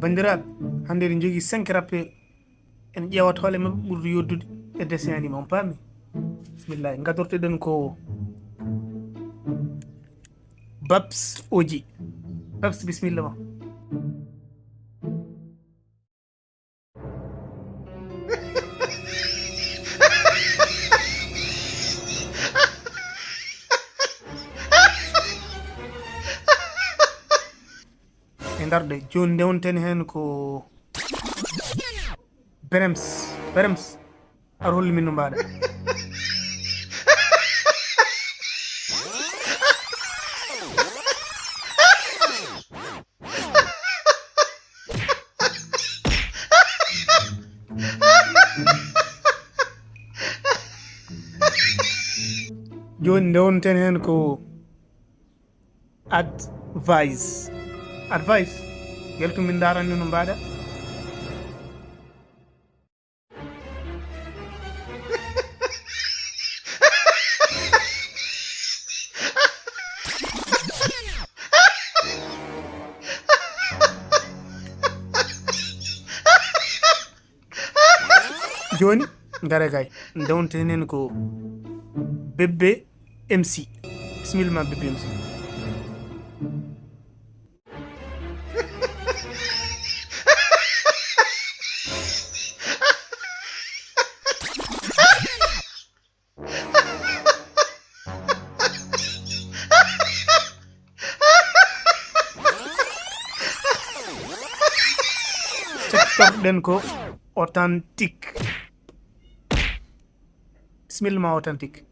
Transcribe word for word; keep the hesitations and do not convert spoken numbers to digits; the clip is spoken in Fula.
Banndiraaɓe, hannde eɗen njogii cinq rappeurs. En ƴeewat hol e maɓɓe ɓurɗo yooɗdude e dessin animé, on paami? Bismillah, ngadortoɗen ko Babs Oji. Babs, bismillah ma. E ndarɗe, jooni ndewonten heen ko Berems. Berems, ar hollu min no mbaɗa. Jooni ndewonten heen ko Advice. Advice. Yaltu min ndaran no mbaɗa. Jooni, ngare kay. Ndewonten heen ko Bébé M C. Bismillah ma, Bébé M C. Cakkitorɗen ko Authentique. Bismillah ma, Authentique.